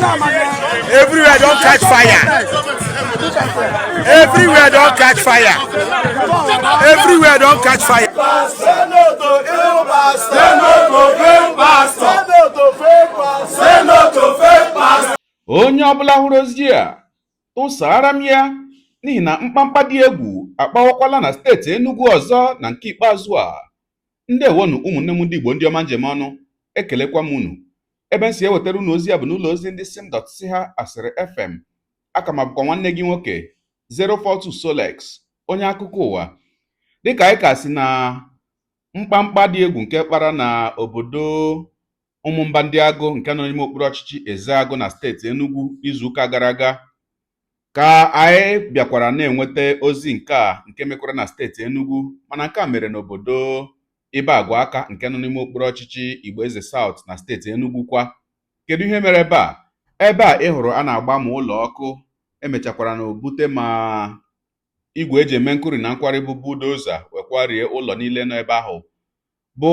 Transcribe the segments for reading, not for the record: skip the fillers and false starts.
Everywhere don catch fire. Everywhere don catch fire. Everywhere don catch fire. Say no to evil pastor. Say no to fake pastor. Say no to fake pastor. Say no to fake pastor. Onye ọbụla hụrụ ozi a, tụsara m ya, n'ihi na mkpamkpa dị egwu akpawakwala na steeti Enugu ọzọ na nke ikpeazụ a. Ndewonu, ụmụnne m ndị Igbo, ndị ọma njem ọnụ, ekelekwa m unu. Ebe m si ewetara unu ozi a bụ n'ụlọ ozi ndị sim dot si ha asịrị FM. Aka ma bụkwa nwanne gị nwoke 042 Solex, onye akụkọ ụwa. Dịka anyị ka si na mkpamkpa dị egwu nke kpara na obodo Ụmụmba ndị Agụ nke nọ n'ime okpuru ọchịchị Ezeagụ na steeti Enugu izuụka gara aga, ka anyị bịakwara na-enweta ozi nke a nke mekwara na steeti Enugu, mana nke a mere n'obodo Ibeagwa Aka nke nọ n'ime okpuru ọchịchị Igbo-Eze South na steeti Enugu kwa. Kedu ihe mere ebe a? Ebe a ị hụrụ a na-agba ma ụlọ ọkụ, emechakwara na obute ma igwe eji eme nkuri na nkwari bụ bulldozer wee kwarie ụlọ niile nọ ebe ahụ, bụ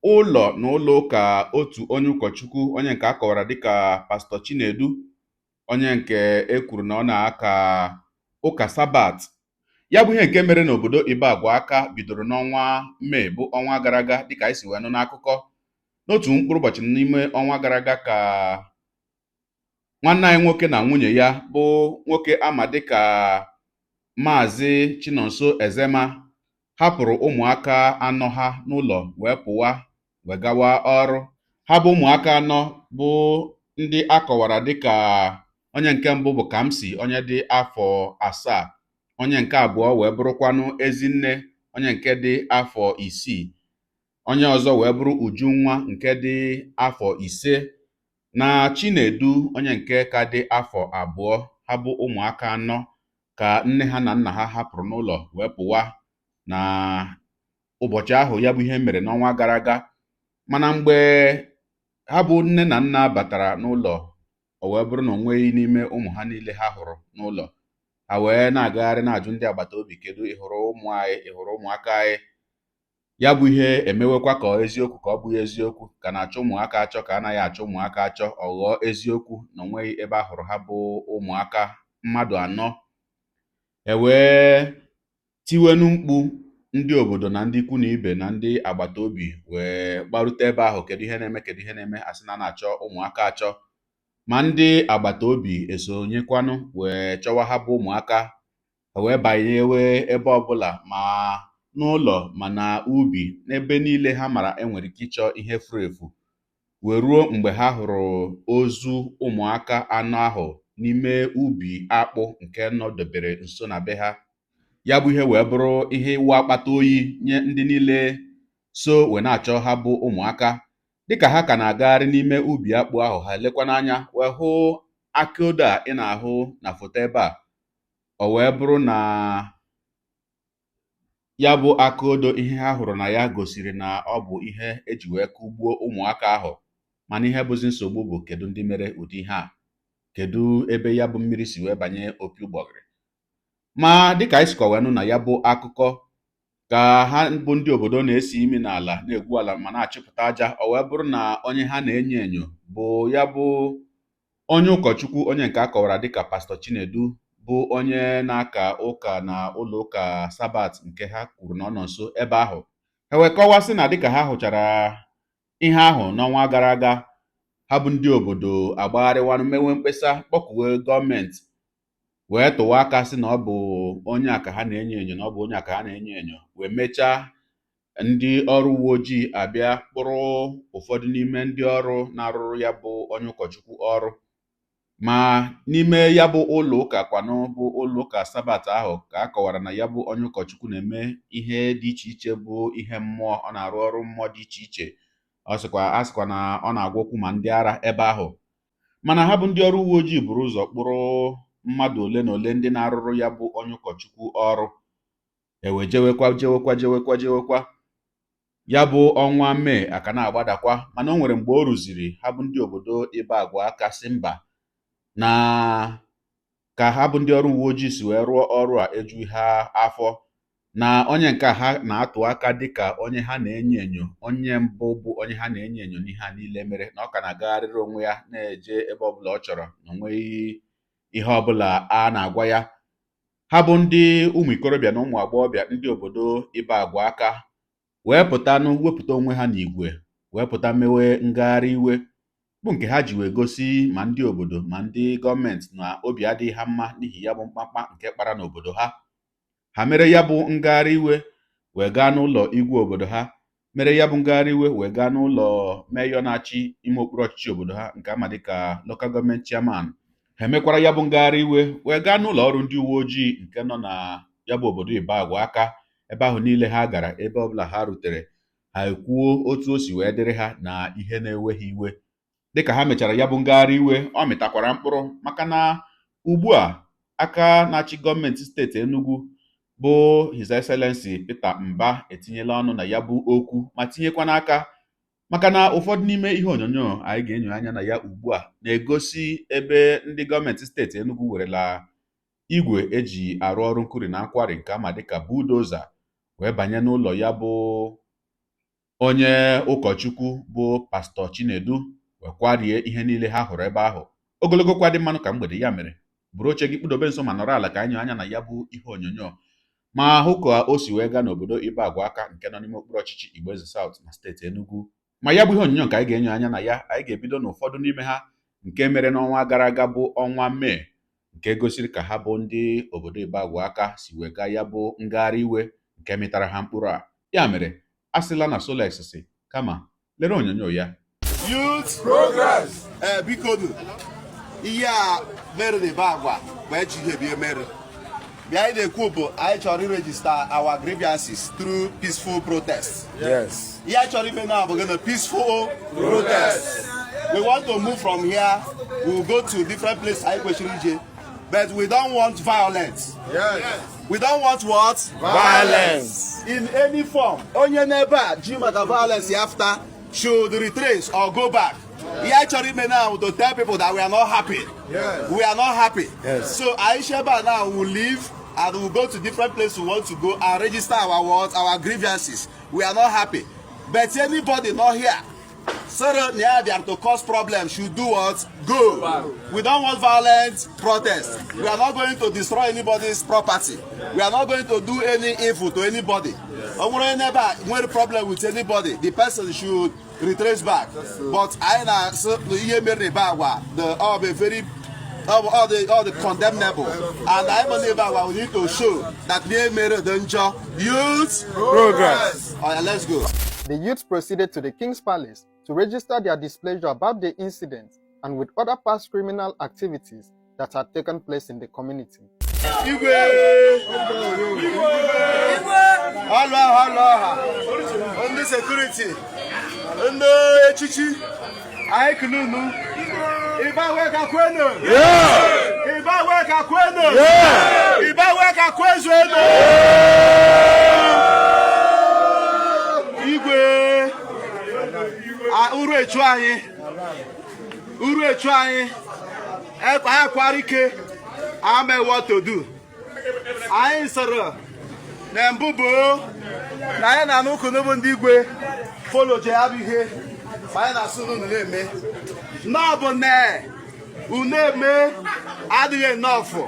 ụlọ na ụlọ ụka otu onye ụkọchukwu, onye nke a kọwara dịka Pastọ Chinedu, onye nke e kwuru na ọ na-aka ụka Sabat. Ya bụ ihe nke mere n'obodo Ibeagwa Aka bidoro n'ọnwa Mee, bụ ọnwa gara aga, dịka anyị si wee nụ n'akụkọ. N'otu mkpụrụ ụbọchị n'ime ọnwa gara aga ka nwanne anyị nwoke na nwunye ya, bụ nwoke ama dịka Maazị Chinonso Ezema, hapụrụ ụmụaka anọ ha n'ụlọ wee pụwa wee gawa ọrụ. Ha bụ ụmụaka anọ bụ ndị a kọwara dịka onye nke mbụ bụ Kamsi, onye dị afọ 7, onye nke abụọ wee bụrụkwanụ Ezinne, onye nke dị afọ 6, onye ọzọ wee bụrụ Ujunwa nke dị afọ 5, na Chinedu, onye nke ka dị afọ 2. Ha bụ ụmụaka anọ ka nne ha na nna ha hapụrụ n'ụlọ wee pụwa na ụbọchị ahụ ya bụ ihe mere n'ọnwa gara aga. Mana mgbe ha bụ nne na nna batara n'ụlọ, o wee bụrụ na o nweghị n'ime ụmụ ha niile ha hụrụ n'ụlọ. Ha wee na-agagharị na-ajụ ndị agbata obi, "Kedu, ị hụrụ ụmụ anyị? Ị hụrụ ụmụaka anyị?" Ya bụ ihe emewekwa ka eziokwu ka ọ bụghị eziokwu, ka na-achọ ụmụaka achọ, ka anaghị achọ ụmụaka achọ. Ọ ghọọ eziokwu na o nweghị ebe a hụrụ ha bụ ụmụaka mmadụ anọ. E wee tiwenu mkpu, ndị obodo na ndị ikwu na ibe na ndị agbata obi wee gbarute ebe ahụ, "Kedu ihe na-eme? Kedu ihe na-eme?" Asị na a na-achọ ụmụaka achọ. Ma ndị agbata obi esonyekwanụ wee chọwa ha bụ ụmụaka. Ha wee banyewe ebe ọbụla, ma n'ụlọ ma na ubi, n'ebe niile ha mara enwere ike ịchọ ihe furu efu, wee ruo mgbe ha hụrụ ozu ụmụaka anọ ahụ n'ime ubi akpụ nke nọdebere nso na be ha. Ya bụ ihe wee bụrụ ihe ịwụ akpata oyi nye ndị niile so wee na-achọ ha bụ ụmụaka. Dịka ha ka na-agagharị n'ime ubi akpụ ahụ, ha elekwa n'anya wee hụ akị odo a ị na-ahụ na foto ebe a. O wee bụrụ na ya bụ aka odo, ihe ha hụrụ na ya gosiri na ọ bụ ihe eji wee kụgbuo ụmụaka ahụ. Mana ihe bụzi nsogbu bụ, kedu ndị mere ụdị ihe a? Kedu ebe ya bụ mmiri si wee banye opi ụgbọgịrị? Ma dịka anyị sikwa wee nụ na ya bụ akụkọ, ka ha bụ ndị obodo na-esi imi n'ala, na-egwu ala ma na-achịpụta aja, o wee bụrụ na onye ha na-enyo enyo bụ ya bụ onye ụkọchukwu, onye nke a kọwara dịka Pastọ Chinedu, bụ onye na-aka ụka na ụlọ ụka Sabat nke ha kwuru na ọ nọ nso ebe ahụ. Ha wee kọwaa sị na dịka ha hụchara ihe ahụ n'ọnwa gara aga, ha bụ ndị obodo agbagharịwanụ mewe mkpesa, kpọkuwe gọọmenti, wee tụwa aka sị na ọ bụ onye a ka ha na-enyo enyo, na ọ bụ onye a ka ha na-enyo enyo, wee mechaa ndị ọrụ uwe ojii abịa kpụrụ ụfọdụ n'ime ndị ọrụ na-arụrụ ya bụ onye ụkọchukwu ọrụ. Ma n'ime ya bụ ụlọ ụka kwanụ, bụ ụlọ ụka Sabat ahụ, ka a kọwara na ya bụ onye ụkọchukwu na-eme ihe dị iche iche, bụ ihe mmụọ, ọ na-arụ ọrụ mmụọ dị iche iche. Ọ sịkwa, a sịkwa na ọ na-agwọkwu ma ndị ara ebe ahụ. Mana ha bụ ndị ọrụ uwe ojii buru ụzọ kpụrụ mmadụ ole na ole ndị na-arụrụ ya bụ onye ụkọchukwu ọrụ. Ewe jewekwa, jewekwa, jewekwa, jewekwa, ya bụ ọnwa Mee aka na-agbadakwa. Mana o nwere mgbe o ruziri, ha bụ ndị obodo Ibeagwa Aka si mba, na ka ha bụ ndị ọrụ uwe ojii si wee rụọ ọrụ a ejughị ha afọ, Na onye nke a ha na-atụ aka dịka onye ha na-enyo enyo, onye mbụ bụ onye ha na-enyo enyo n'ihe a niile mere, na ọ ka na-agagharịrị onwe ya na-eje ebe ọbụla ọ chọrọ, na onweghị ihe ọbụla a na-agwa ya. Ha bụ ndị ụmụ ikorobịa na ụmụ agbọghọbịa ndị obodo Ibagwa Aka wee pụtanụ, wepụta onwe ha n'igwe, wee pụta mewe ngagharị iwe, bụ nke ha ji wee gosi ma ndị obodo ma ndị gọọmenti na obi adịghị ha mma n'ihi ya bụ mkpamkpa nke kpara n'obodo ha. Ha mere ya bụ ngagharị iwe wee gaa n'ụlọ igwe obodo ha, mere ya bụ ngagharị iwe wee gaa n'ụlọ mayor na-achị ime okpuru ọchịchị obodo ha, nke ama dịka local government chairman. Ha emekwara ya bụ ngagharị iwe wee gaa n'ụlọ ọrụ ndị uwe ojii nke nọ na ya bụ obodo Ibagwa Aka. Ebe ahụ niile ha gara, ebe ọbụla ha rutere, ha ekwuo otu o si wee dịrị ha na ihe na-ewe ha iwe. Dịka ha mechara ya bụ ngagharị iwe, ọ mịtakwara mkpụrụ, maka na ugbu a aka na-achị gọọmenti steeti Enugu bụ His Excellency Peter Mbah etinyela ọnụ na ya bụ okwu, ma tinyekwa n'aka, maka na ụfọdụ n'ime ihe onyonyo anyị ga-enyo anya na ya ugbu a na-egosi ebe ndị gọọmenti steeti Enugu werela igwe eji arụ ọrụ nkuri na nkwari, nke ama dịka bulldozer, wee banye n'ụlọ ya bụ onye ụkọchukwu bụ Pastọ Chinedu, wee kwarie ihe niile ha hụrụ ebe ahụ. Ogologo kwa dị mmanụ ka mgbede. Ya mere, buru oche gị, kpụdobe nso ma nọrọ ala ka anyị anya na ya bụ ihe onyonyo ma hụ ka o si wee gaa n'obodo Ibagwa Aka nke nọ n'ime okpuru ọchịchị Igboeze South na steeti Enugu. Ma ya bụ ihe onyonyo nke anyị ga-enyo anya na ya, anyị ga-ebido n'ụfọdụ n'ime ha nke mere n'ọnwa gara aga, bụ ọnwa Mee, nke gosiri ka ha bụ ndị obodo Ibagwa Aka si wee gaa ya bụ ngagharị iwe nke mịtara ha mkpụrụ a. Ya mere, a sịla na Solex si, kama lere onyonyo ya. Youth Progress. Ee, biko nu, ihe a mere na Ibagwa bụ eji ihe bie mere. Bịa, anyị na-ekwu bụ anyị chọrọ iregister our grievances through peaceful protest. Ihe anyị chọrọ ime now bụ gịnị? Peaceful protest. We want to move from here, we will go to different places anyị kwesịrị ije, but we don't want violence. We don't want what? Violence. In any form. Onye n'ebe a ji maka violence after should retrace or go back. Ihe anyị chọrọ ime now to tell people that we are not happy. We are not happy. So anyị si ebe a now will leave and we will go to different places we want to go and register our what? Our grievances. We are not happy, but anybody not here sịrị na ya bịara to cause problem should do what? Go. We don't want violent protest. We are not going to destroy anybody's property. We are not going to do any evil to anybody. Ọ nwere onye n'ebe a nwere problem with anybody, the person should retrace back. But anyị na-asị na ihe mere na Ibagwa, the all be very all the condemnable, and anyị ma na Ibagwa, we need to show that ihe mere dị njọ. Youth Progress. Oya, let's go. The youths proceeded to the King's Palace to register their displeasure about the incident and with other past criminal activities that had taken place in the community. Igwe, ọlụ ọha, ọlụ ọha, ndị security, ndị echichi, anyị kulu unu. Ibagwa Aka kwenu! Ibagwa Aka kwenu! Ibagwa Aka kwezuenu! Igwe, uru echu anyị, uru echu anyị, ekwa anyị kwara ike ame what to do. Anyị sịrị na mbụ bụ na anyị na-anụ ụkụ bụ ndị igwe foloje ya bụ ihe ma anyị na-asụ unu na-eme n'ọbụ na unu eme adịghị enọfụ,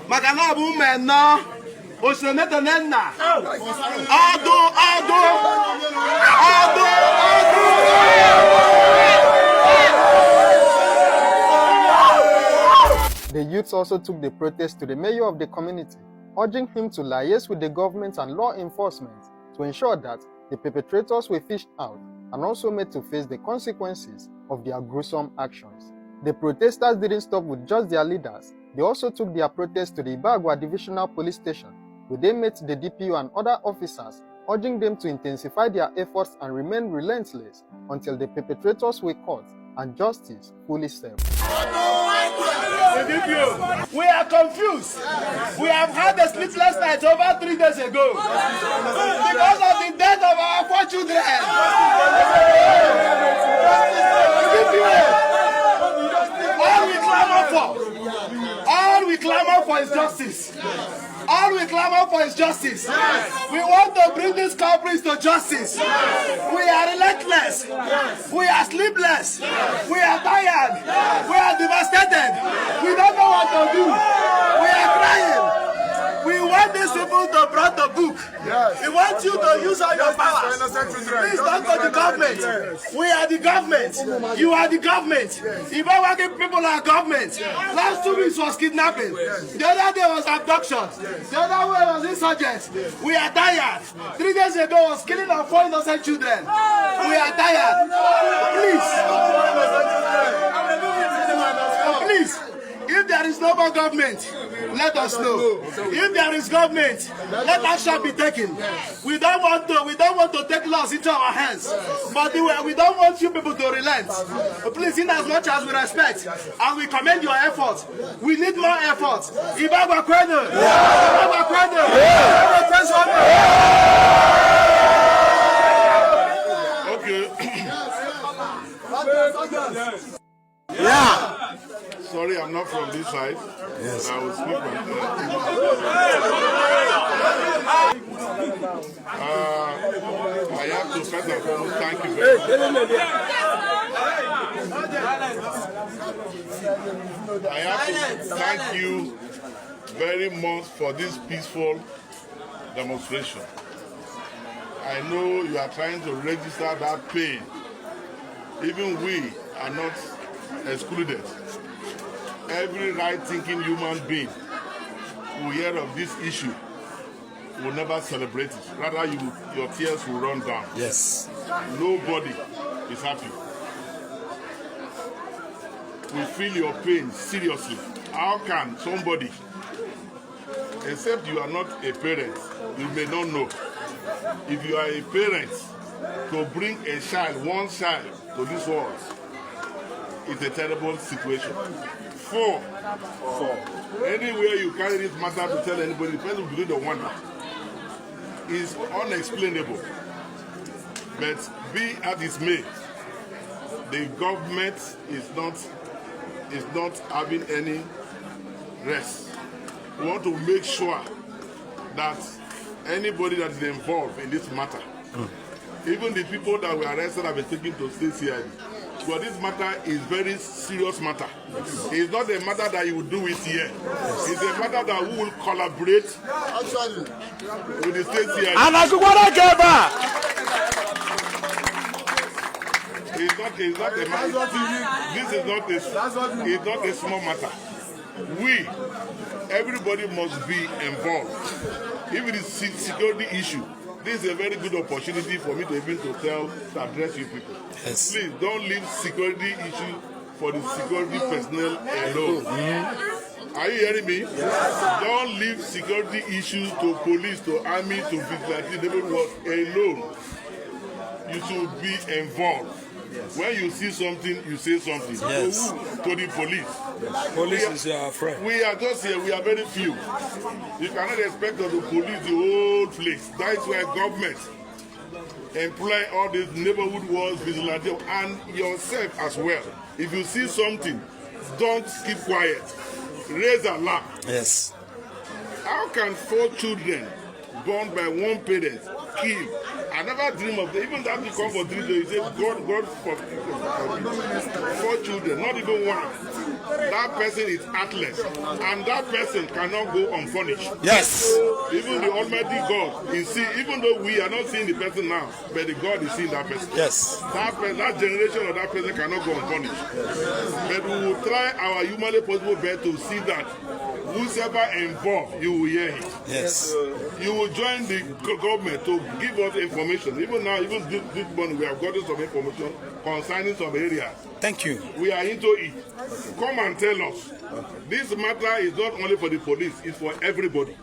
maka na ọ bụ ụmụ enọ osinetene nna ọdụ ọdụ ọdụ ọdụ. The youths also took the protest to the mayor of the community, urging him to liaise with the government and law enforcement to ensure that the perpetrators were fished out and also made to face the consequences of their gruesome actions. The protesters didn't stop with just their leaders. They also took their protest to the Ibagwa Divisional Police Station, where they met the DPO and other officers, urging them to intensify their efforts and remain relentless until the perpetrators were caught and justice fully served. We are confused. We have had a sleepless night over 3 days ago because of the death of our four children. All we clamor for, all we clamor for is justice. All we clamor for is justice. We want to bring these culprits to justice. We are relentless. We are sleepless. We are tired. We are devastated. We don't know what to do. We are crying. We want these people to brought the book. We want you to use all your powers. Please don't go to government. We are the government. You are the government. Ibagwa people are government. Last 2 weeks was kidnapping. The other day was abduction. The other way was insurgents. We are tired. 3 days ago was killing of four innocent children. We are tired. Please. Please. If there is no more government, let us know. If there is government, let action be taken. We don't want to take laws into our hands. But we don't want you people to relent. Please, in as much as we respect and we commend your effort, we need more effort. Ibagwa kwenu! Ibagwa kwenu! Ibagwa kwenu! Okay. Yeah. Sorry, I'm not from this side. Yes. I will speak my. I have to first and foremost thank you very much. I have to thank you very much for this peaceful demonstration. I know you are trying to register that pain. Even we are not excluded. Every right thinking human being who hear of this issue will never celebrate it. Rather, your tears will run down. Nobody is happy. We feel your pain seriously. How can somebody, except you are not a parent, you may not know. If you are a parent, to bring a child, one child, to this world, it's a terrible situation. Four. Four. Anywhere you carry this matter to tell anybody, the person will begin to wonder. It's unexplainable. But be as it may, the government is not having any rest. We want to make sure that anybody that is involved in this matter, even the people that were arrested have been taken to state CID. But this matter is very serious matter. It's not a matter that you will do it here. It's a matter that we will collaborate with the state CID. A na-akụkwara aka ebe a. It's not a matter. This is not a, it's not a small matter. We, everybody must be involved. If it is security issue, this is a very good opportunity for me to even to tell, to address you people. Please don't leave security issue for the security personnel alone. Are you hearing me? Yes. Don't leave security issues to police, to army, to vigilante, neighborhood watch alone. You should be involved. When you see something, you say something. To who? To the police. Police is your friend. We are just here, we are very few. You cannot expect us to police the whole place. That is why government employ all these neighborhood watch, vigilante, and yourself as well. If you see something, don't keep quiet. Raise alarm. How can four children born by one parent kill? I never dream of that. Even that you come for 3 days, you say God, God forbid. Four children, not even one. That person is heartless, and that person cannot go unpunished. Even the Almighty God is seeing, even though we are not seeing the person now, but the God is seeing that person. That generation of that person cannot go unpunished. But we will try our humanly possible best to see that whosoever involved, you will hear it. You will join the government to give us information. Even now, even this morning, we have gotten some information concerning some areas. Thank you. We are into it. Come and tell us. This matter is not only for the police, it's for everybody.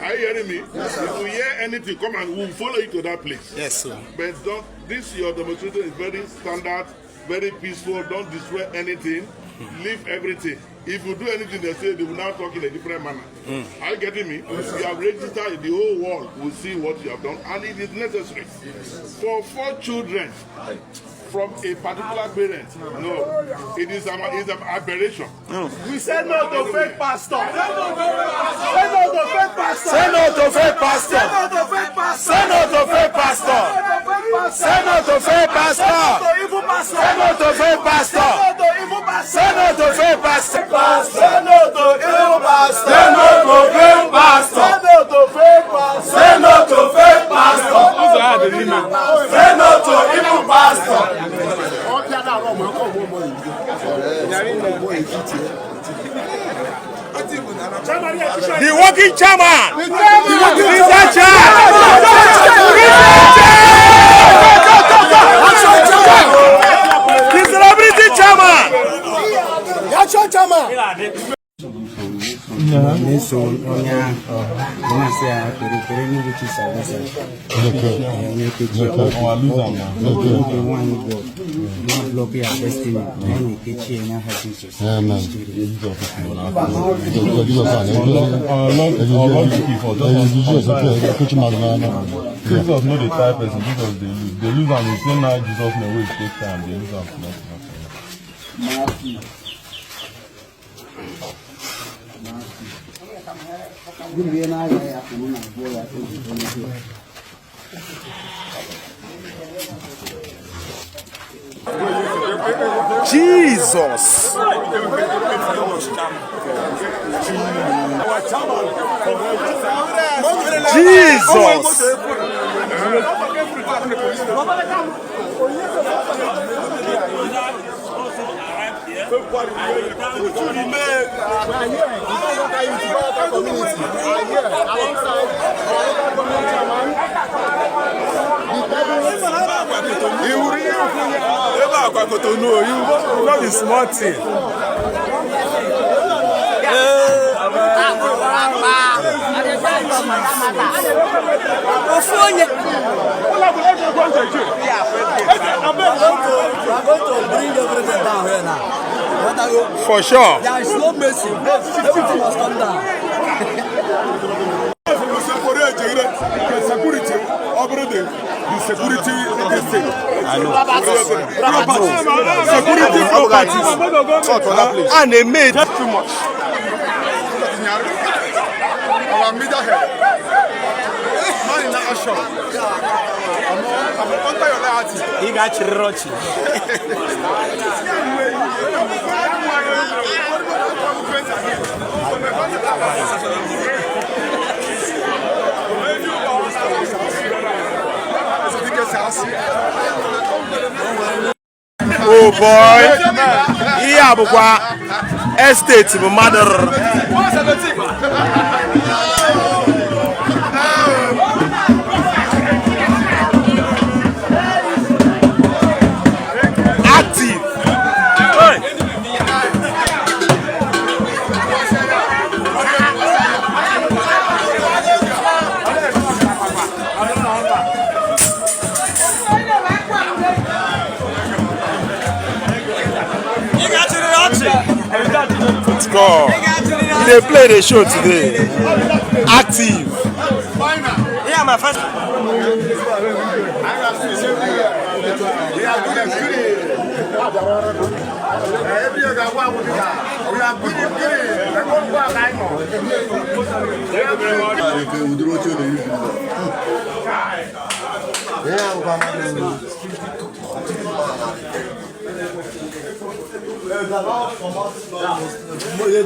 Are you hearing me? If you hear anything, come and we'll follow you to that place. Yes, sir. But don't, this your demonstration is very standard, very peaceful. Don't destroy anything. Leave everything. If you do anything, they say they will now talk in a different manner. Are you getting me? You have registered, the whole world will see what you have done, and it is necessary. For four children, from a particular parent. No, it is an aberration. We say no to fake pastor. Say no to fake pastor. Say no to fake pastor. Say no to fake pastor. Say no to fake pastor. Say no to fake pastor. Say no to fake pastor. Say no to evil pastor. Say no to fake pastor. Say no to evil pastor. Say no to fake pastor. Say no to evil pastor. Say no to fake pastor. Say no to fake pastor. Say no to fake pastor. Say no to evil pastor. The working chairman. The chairman. The celebrity chairman. The action chairman. Na-eso onye ahụ na-asị ya kpere ekpere n'ihu Chisagosa onye kechi oge nwaanyị bụ na blọk ya destiny na ya na-ekechi ya n'aha Jizọs. Jesus no dey tie person, Jesus dey lose. Dey lose am, you say na Jesus name wey take time, dey lose am small small. Jesus. Jesus. No be small thing. We are going to bring everything down here now. For sure. There is no mercy. Everything must come down. Security, the security this thing. Security properties. And they made Too much. Our media head. Man in action. I'm under your loyalty. Ị ga-achịrịrị ọchị. Oh boy. Ihe a bụkwa estate bụ mmadụ rụrụ. Active. Hey. Score. He dey play the show today. Active. Yeah, my first.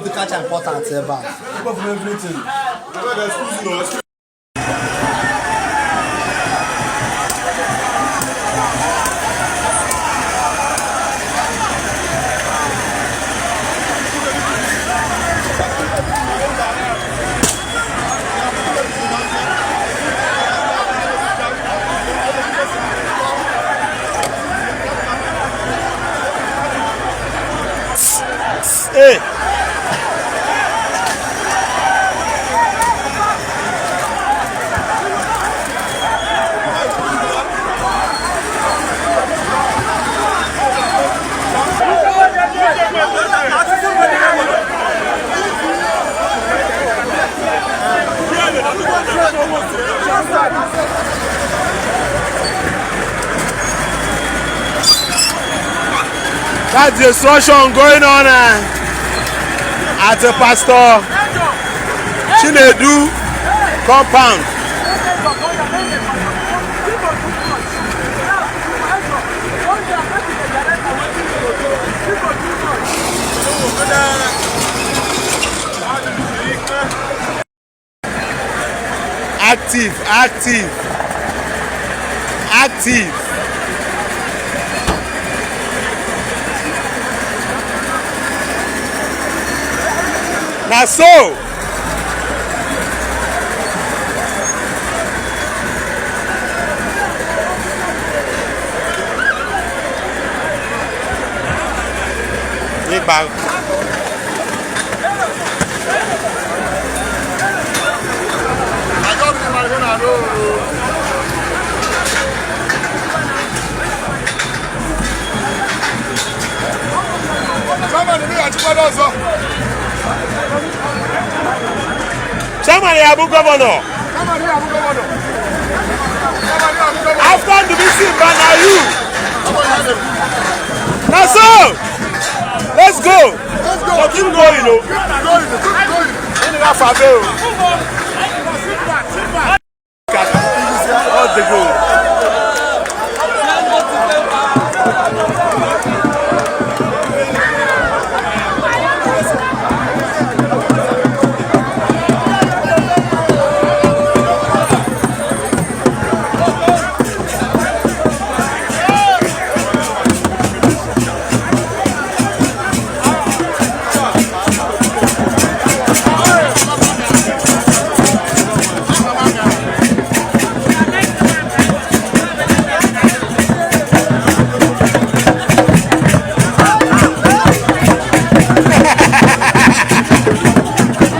The catch important ebe a. Everything. Hey. That's the destruction going on at the Pastor Chinedu compound. Active, active, active. Na so. Nígbà. Chairman ya bụ governor. After Ndubisi Mba na you. Na so. Let's go. Let's go. So keep going o. Keep going. Keep going. All the go.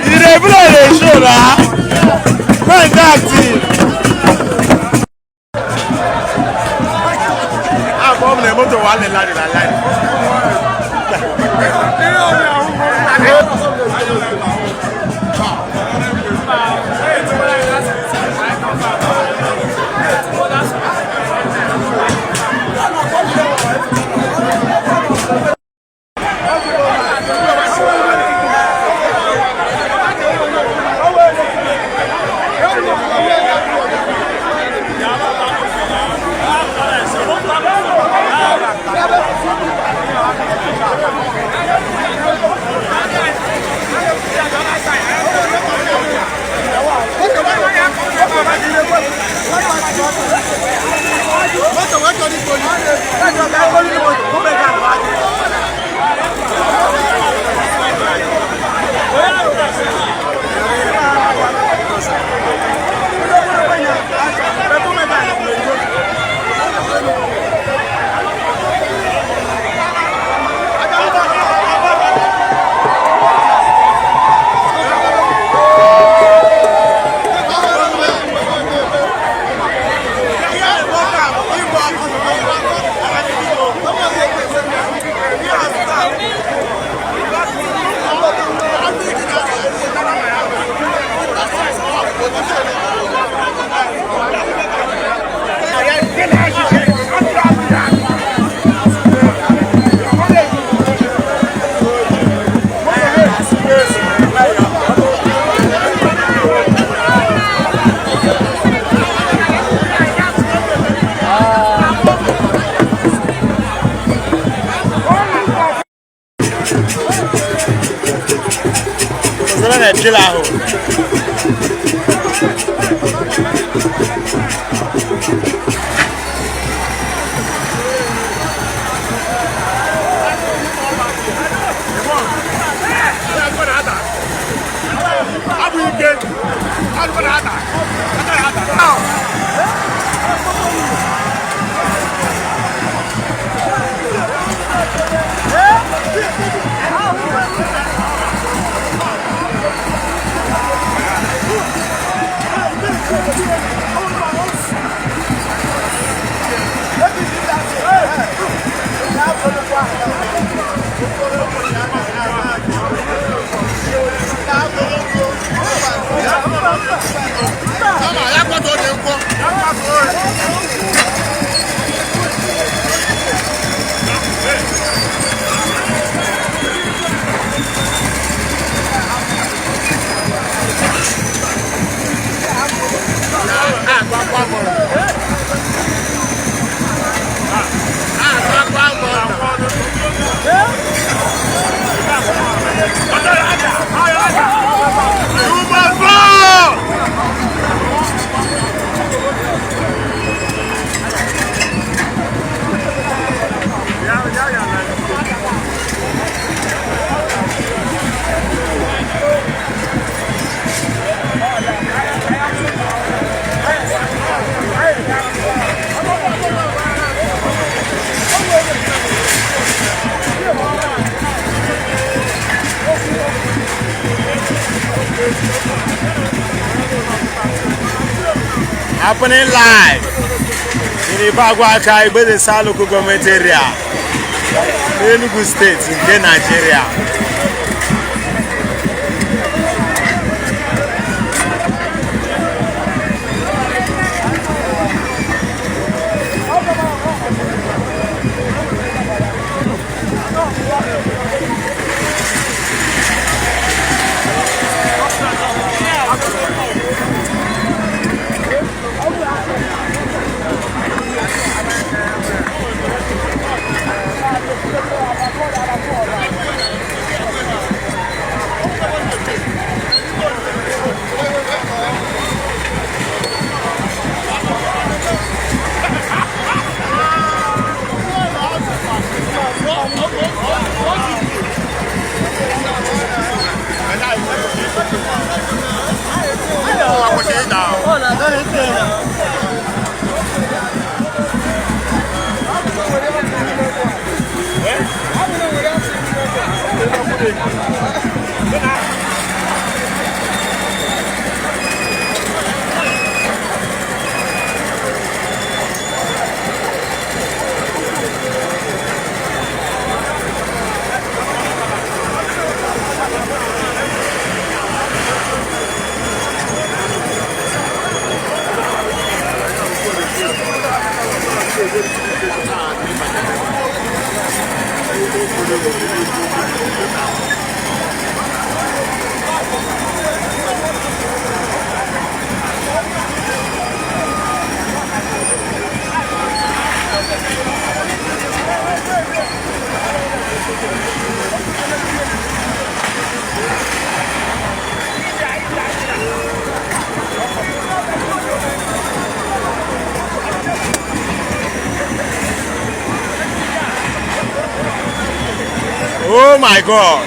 You dey play dey show na. Man dey active. Ah, bọ́ọ̀mù na moto wà lè lárí láì. Ọ̀sán náà drill ahụ. Happening live in Ibagwa-Aka, Igbede South Local Government Area, Enugu State nke Nigeria. Oh my God!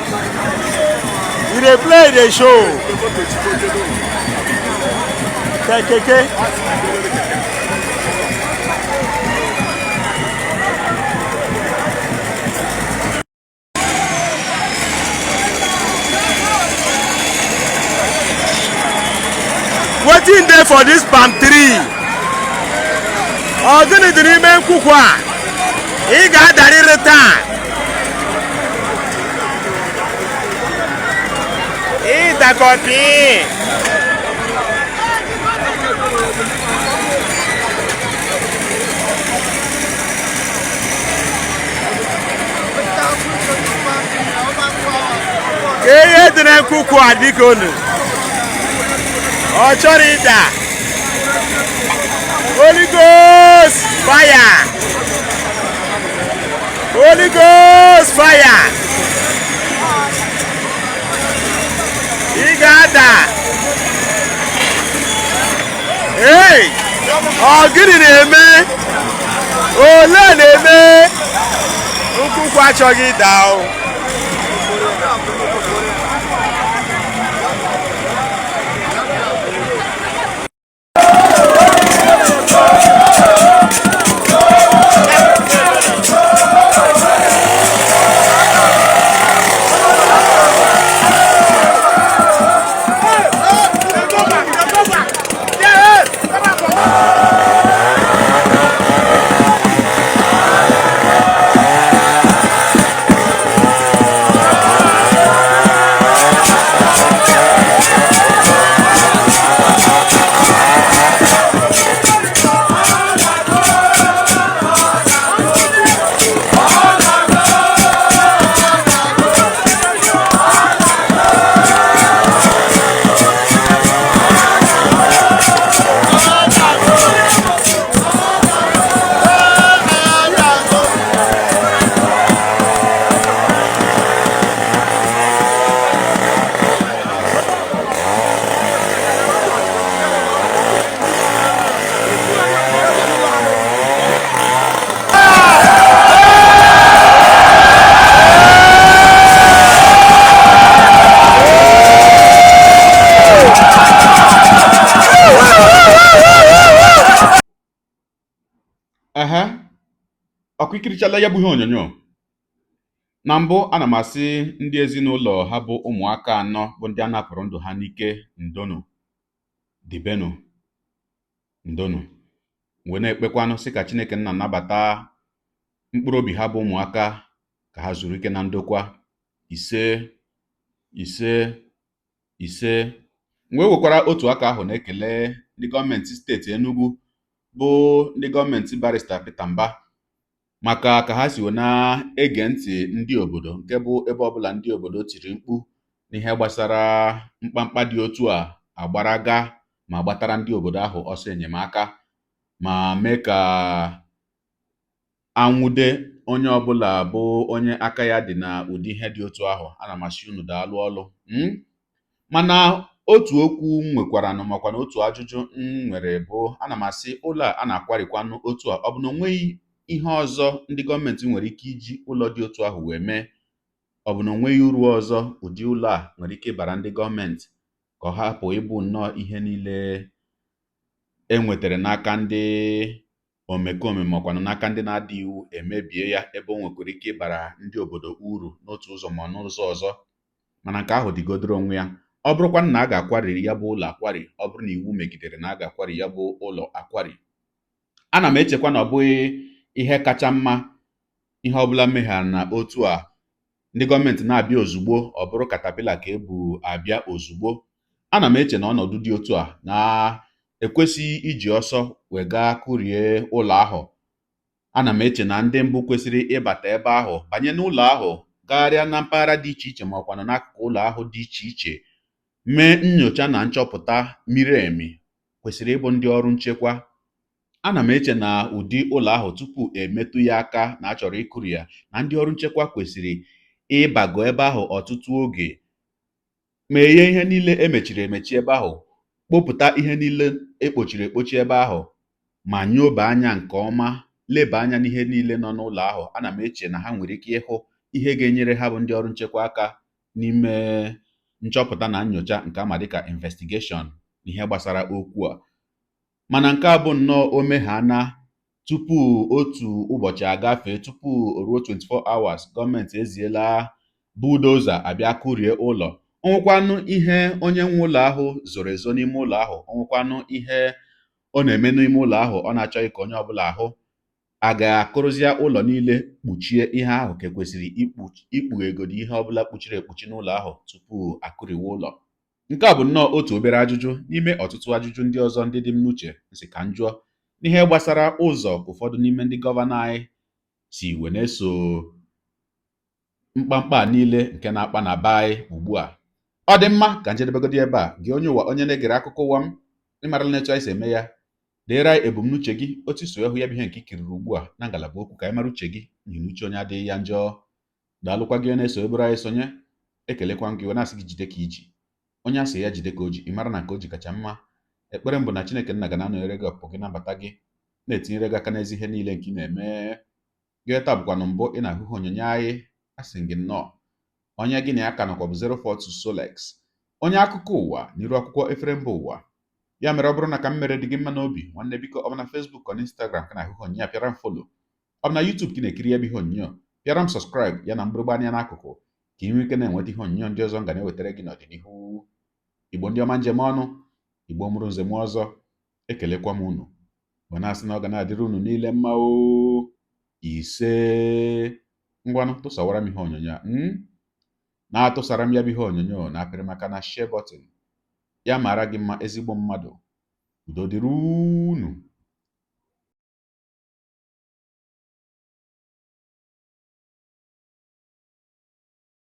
We dey play the show. Kekeke. Wetin dey for dis palm tree? Ọ gịnị dị n'ime nkwukwu a? Ị ga-adarịrị taa. Ịdakọpị. Ka ihe dị na nkwukwu a dịka unu. Ọ chọrọ ịda. Holy Ghost fire! Holy Ghost fire! Ị ga-ada. Hey! Ọ gịnị na-eme? Ole na-eme? Nkwukwu achọghị ịda o. Ehe, ọkụ ikirichala ya bụ ihe onyonyo. Na mbụ ana m asị ndị ezinụlọ ha bụ ụmụaka anọ bụ ndị a napụrụ ndụ ha n'ike, ndonu dibenu. Ndonu wee na-ekpekwanụ sị ka Chineke nna nabata mkpụrụ obi ha bụ ụmụaka ka ha zuru ike na ndokwa. Ise, ise, ise. Wee wekwara otu aka ahụ na-ekele ndị gọọmenti steeti Enugu, bụ ndị gọọmenti Barrister Peter Mbah, maka ka ha si wee na-ege ntị ndị obodo, nke bụ ebe ọbụla ndị obodo tiri mkpu n'ihe gbasara mkpamkpa dị otu a, agbaraga ma gbatara ndị obodo ahụ ọsọ enyemaka ma mee ka anwụde onye ọbụla bụ onye aka ya dị na ụdị ihe dị otu ahụ. Ana m asị unu daalụ ọlụ. Mana otu okwu m nwekwaranụ, makwa na otu ajụjụ m nwere bụ, ana m asị, ụlọ a na-akwarikwanụ otu a, ọ bụ na o nweghị ihe ọzọ ndị gọọmenti nwere ike iji ụlọ dị otu ahụ wee mee? Ọ bụ na o nweghị uru ọzọ ụdị ụlọ a nwere ike ịbara ndị gọọmenti, ka ọ hapụ ịbụ nnọọ ihe niile e nwetara n'aka ndị omekome makwanụ n'aka ndị na-ada iwu emebie ya, ebe o nwekwara ike ịbara ndị obodo uru n'otu ụzọ ma n'ụzọ ọzọ? Mana nke ahụ dịgodoro onwe ya. Ọ bụrụkwa na a ga-akwariri ya bụ ụlọ akwari, ọ bụrụ na iwu megidere na a ga-akwari ya bụ ụlọ akwari, ana m echekwa na ọ bụghị ihe kacha mma ihe ọbụla meghara na otu a ndị gọọmenti na-abịa ozugbo, ọ bụrụ caterpillar ka ebu abịa ozugbo. Ana m eche na ọnọdụ dị otu a na ekwesịghị iji ọsọ wee gaa kụrie ụlọ ahụ. Ana m eche na ndị mbụ kwesịrị ịbata ebe ahụ, banye n'ụlọ ahụ, gagharịa na mpaghara dị iche iche ma ọkwanụ n'akụkụ ụlọ ahụ dị iche iche, mee nnyocha na nchọpụta miri emi, kwesịrị ịbụ ndị ọrụ nchekwa. Ana m eche na ụdị ụlọ ahụ, tupu emetụ ya aka na achọrọ ịkụri ya, na ndị ọrụ nchekwa kwesịrị ịbago ebe ahụ ọtụtụ oge, meghee ihe niile emechiri emechi ebe ahụ, kpopụta ihe niile ekpochiri ekpochi ebe ahụ, ma nyoba anya nke ọma, leba anya n'ihe niile nọ n'ụlọ ahụ. Ana m eche na ha nwere ike ịhụ ihe ga-enyere ha bụ ndị ọrụ nchekwa aka n'ime nchọpụta na nnyocha nke ama dịka investigation n'ihe gbasara okwu a. Mana nke a bụ nnọọ o meghana tupu otu ụbọchị agafee, tupu o ruo 24 hours, gọọmenti eziela bulldozer abịa kụrie ụlọ. Onwekwanụ ihe onye nwe ụlọ ahụ zoro ezo n'ime ụlọ ahụ, onwekwanụ ihe ọ na-eme n'ime ụlọ ahụ ọ na-achọghị ka onye ọbụla ahụ, a ga-akụrụzie ụlọ niile kpuchie ihe ahụ, ka ekwesịrị ikpughegodi ihe ọbụla kpuchiri ekpuchi n'ụlọ ahụ tupu akụriwe ụlọ? Nke a bụ nnọọ otu obere ajụjụ n'ime ọtụtụ ajụjụ ndị ọzọ ndị dị m n'uche nsị ka m jụọ n'ihe gbasara ụzọ ụfọdụ n'ime ndị gọvanọ anyị si wee na-eso mkpamkpa a niile nke na-akpa na be anyị ugbu a. Ọ dị mma, ka njedebegodi ebe a. Gị onye ụwa, onye na-egere akụkọ ụwa m, ịmarala n'etu anyị si eme ya. Deere anyị ebumnuche gị, otu so hụ ya bụ ihe nke ikiriri ugbu a na ngalaba okwu, ka anyị mara uche gị, n'ihi na uche onye adịghị ya njọ. Daalụkwa gị onye na-eso ebere anyị sonye. Ekelekwa m gị wee na-asị gị jide ka iji. Onye asị ya jide ka o ji, ị mara na nke o ji kacha mma. Ekpere m bụ na Chineke nna ga na-anọnyere gị, ọpụpụ gị nabata gị, na-etinyere gị aka n'ezi ihe niile nke ị na-eme. Gị taa bụkwanụ mbụ ị na-ahụ ihe onyonyo anyị, asị gị nnọọ. Onye gị na ya ka nọkwa bụ 042 Solex, onye akụkọ ụwa n'iru akwụkwọ efere mba ụwa. Ya mere, ọ bụrụ na ka m mere dị gị mma n'obi, nwanne, biko, ọ bụ na Facebook, ọ na Instagram ka na-ahụ ihe onyonyo a, pịara m follow. Ọ bụ na YouTube ka ị na-ekiri ya bụ ihe onyonyo, pịara m subscribe ya na mgbịrịgba anya n'akụkụ, ka ị nwee ike na-enweta ihe onyonyo ndị ọzọ m ga na-ewetara gị n'ọdịnihu. Igbo ndị ọma, njem ọnụ, Igbo mụrụ nze m ọzọ, ekelekwa m unu ma na-asị na ọ ga na-adịrị unu niile mma o. Ise. Ngwanụ, tụsawara m ihe onyonyo a, na-atụsara m ya bụ ihe onyonyo na apịrị maka na share button ya. Mara gị mma, ezigbo mmadụ. Udo dịrị unu.